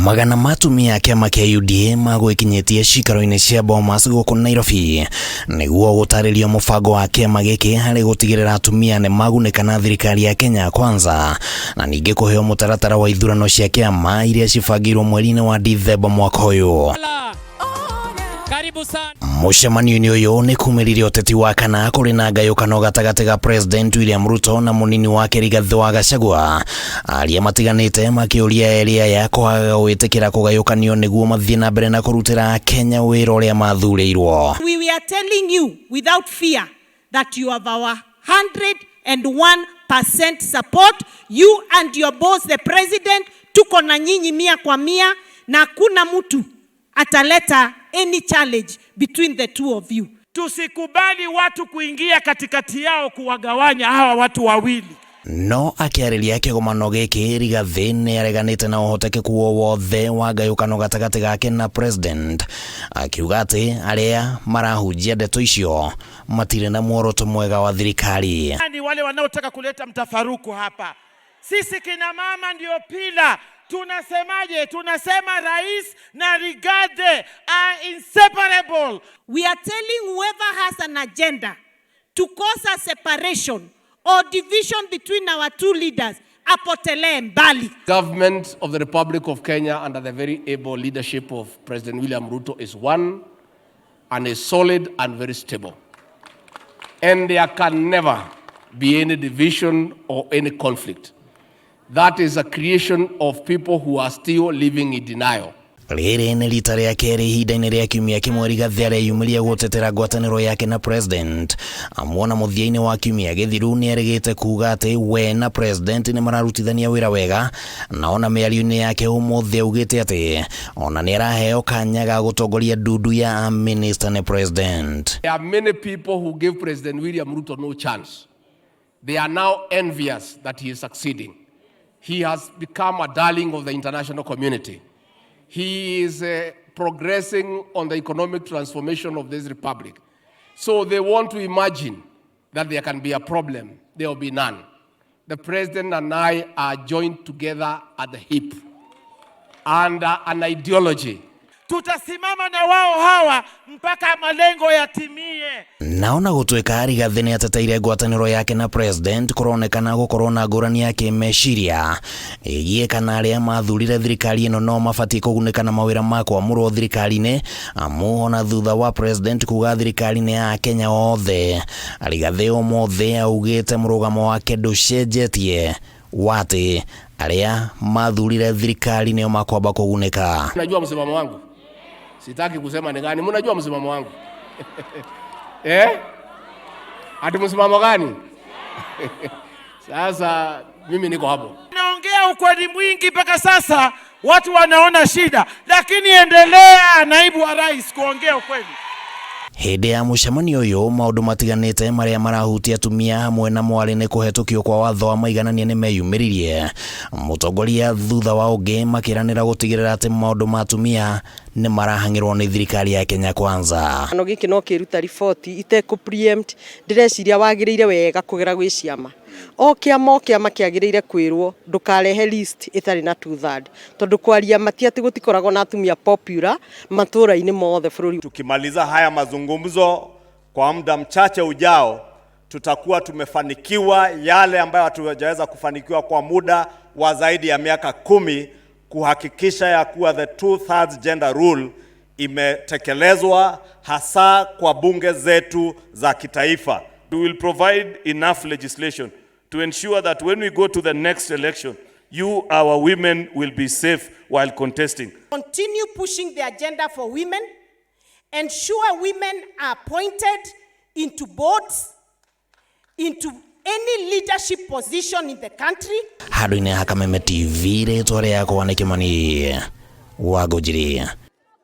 Magana ma atumia a kĩama kĩa UDA magwĩkinyĩtie cikaro-inĩ cia Bomas gũkũ Nairobi nĩguo gũtarĩrio mũbango wa kĩama gĩkĩ harĩ gũtigĩrĩra atumia nĩ magunĩka na thirikari ya Kenya Kwanza, na ningĩ kũheo mũtaratara wa ithurano cia kĩama iria cibangĩirwo mweri-inĩ wa Dithemba mwaka ũyũ. Karibu sana. Mũcemanio-inĩ ũyũ nĩ kumĩrire ũteti wa kana kũrĩ na ngayũkano gatagatĩ ga President William Ruto na mũnini wake Rigathĩ wa Gachagua. Aria matiganĩte makĩũria erĩ aya kwaga gwĩtĩkĩra kũgayũkanio nĩguo mathiĩ na mbere na kũrutĩra Kenya wĩra ũrĩa mathurĩirwo. We are telling you without fear that you have our 101% support. You and your boss, the president, tuko na nyinyi 100%, na hakuna mtu ataleta any challenge between the two of you. Tusikubali watu kuingia katikati yao kuwagawanya hawa watu wawili. No akĩarĩria kĩgomano gĩkĩ, Rigathĩ nĩ areganĩte na ũhotekeku o wothe wa ngayũkano gatagatĩ gake na president, akiuga atĩ arĩa marahunjia ndeto icio matirĩ na muoroto mwega wa thirikari. Ni wale wanaotaka kuleta mtafaruku hapa. Sisi kina mama ndio pillar. Tunasemaje? Tunasema rais na Rigathi are inseparable. We are telling whoever has an agenda to cause a separation or division between our two leaders, apotelee mbali. Government of the Republic of Kenya under the very able leadership of President William Ruto is one and is solid and very stable. And there can never be any division or any conflict. That is a creation of people who are still living in denial. Rĩrĩ nĩ rita rĩa kerĩ ihinda-inĩ rĩa kiumia kĩmwe Rigathĩ areyumĩria gũtetera ngwatanĩro yake na president. Amuona mũthia-inĩ wa kiumia gĩthiru nĩ erĩgĩte kuga atĩ we na president nĩ mararutithania wĩra wega, na ona mĩario-inĩ yake ũmũthĩ augĩte atĩ ona nĩ araheo kanya ga gũtongoria ndundu ya minister nĩ president. There are many people who gave President William Ruto no chance. They are now envious that he is succeeding. He has become a darling of the international community. He is progressing on the economic transformation of this republic. So they want to imagine that there can be a problem. There will be none. The president and I are joined together at the hip under an ideology. Tutasimama na wao hawa mpaka malengo yatimie. Naona gũtuĩka Rigathĩ nĩ ateteire ngwatanĩro yake na president, kũronekana gũkorwo na ngũrani ya kĩmeciria ĩgiĩ kana arĩa mathurire thirikari ĩno no mabatiĩ kũgunĩka na mawĩra ma kwamũrwo thirikari-inĩ, amu ona thutha wa president kuga thirikari nĩ ya Kenya othe, Rigathĩ ũmũthĩ augĩte mũrũgamo wake ndũcenjetie wa atĩ arĩa mathurire thirikari nĩo makwamba kũgunĩka. Najua msimamo wangu, sitaki kusema ni gani. Mnajua msimamo wangu, eh? Ati msimamo gani? Sasa mimi niko hapo. Naongea ukweli mwingi mpaka sasa watu wanaona shida, lakini endelea, naibu wa rais, kuongea ukweli. Hĩndĩ ya mũcemanio ũyũ, maũndũ matiganĩte marĩa marahutia atumia hamwe na mwarĩ nĩ kũhetũkio kwa watho wa maiganania nĩ meyumĩririe, mũtongoria thutha wa ũngĩ makĩranĩra gũtigĩrĩra atĩ maũndũ ma atumia nĩ marahang'ĩrwo nĩ thirikari ya Kenya Kwanza. Kĩano gĩkĩ no kĩruta riboti itekũ preempt. Ndĩreciria wagĩrĩire wega kũgera gwĩ ciama, o kĩama kĩagĩrĩire kwĩrwo ndũkarehe list ĩtarĩ na two third, tondũ kwaria mati atĩ gũtikoragwo na atumia popular matũra-inĩ mothe bũrũri. Tukimaliza haya mazungumzo kwa muda mchache ujao, tutakuwa tumefanikiwa yale ambayo hatujaweza kufanikiwa kwa muda wa zaidi ya miaka 10, kuhakikisha ya kuwa the two thirds gender rule imetekelezwa hasa kwa bunge zetu za kitaifa. We will provide enough legislation to ensure that when we go to the next election, you, our women, will be safe while contesting. Continue pushing the agenda for women, ensure women are appointed into boards, into any leadership position in the country. Handũ-inĩ ha Kameme TV, rĩtwa rĩakwa nĩ Kĩmani wa Ngũnjiri.